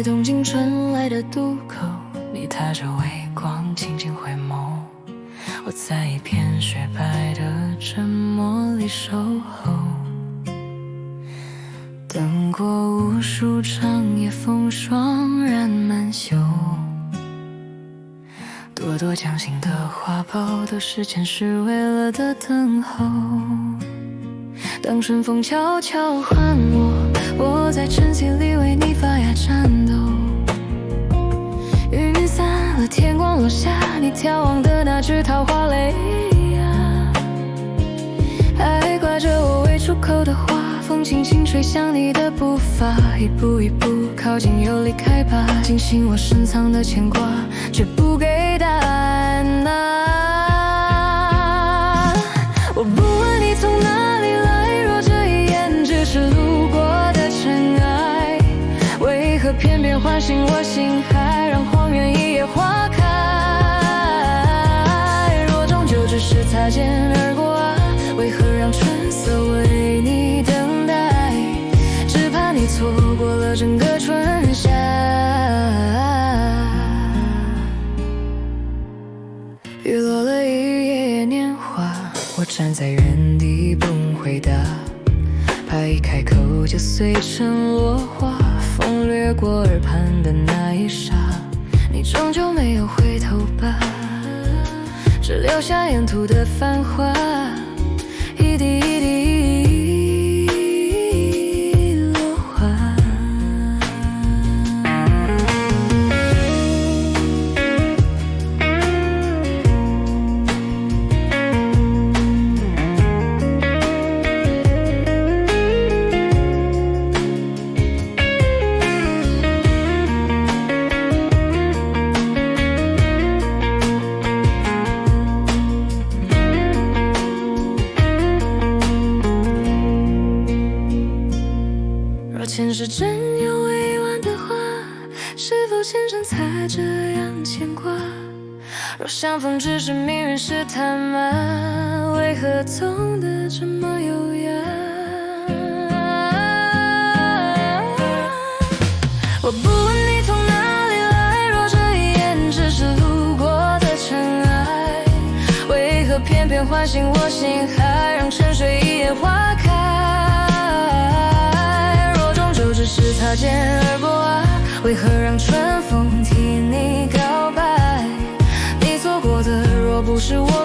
在东京春来的渡口，你踏着微光轻轻回眸，我在一片雪白的沉默裡守候。等過無數長夜，風霜染滿袖，朵朵將心的花苞，都是前世為了的等候。當春風悄悄喚我，我在晨曦裡為你發芽顫抖。雲散了，天光落下，你眺望的那枝桃花淚啊，還掛着我未出口的話。風輕輕吹響你的步伐，一步一步靠近又離開吧，驚醒我深藏的牽掛，卻不給答案啊。我不問你從哪裡來，若這一眼只是路過的塵埃，為何偏偏喚醒我心海，讓荒原一夜花開？若終究只是擦肩而過啊，為何讓春色為你等待？只怕你錯過了整個春夏。雨落了一夜年華，我站在原地不回答，怕一開口就碎成落花。風掠過耳畔的那一剎，你終究沒有回頭吧，只留下沿途的繁華，一滴一滴落花。若前世真有未完的話，是否前生才這樣牽掛？若相逢只是命運試探嗎？為何痛得這麼優雅？我不問你從哪裡來，若這一眼只是路過的塵埃，為何偏偏喚醒我心海，讓沉睡一夜花開？若終究只是擦肩而過啊，為何讓春風替你告白？你錯過的若不是我。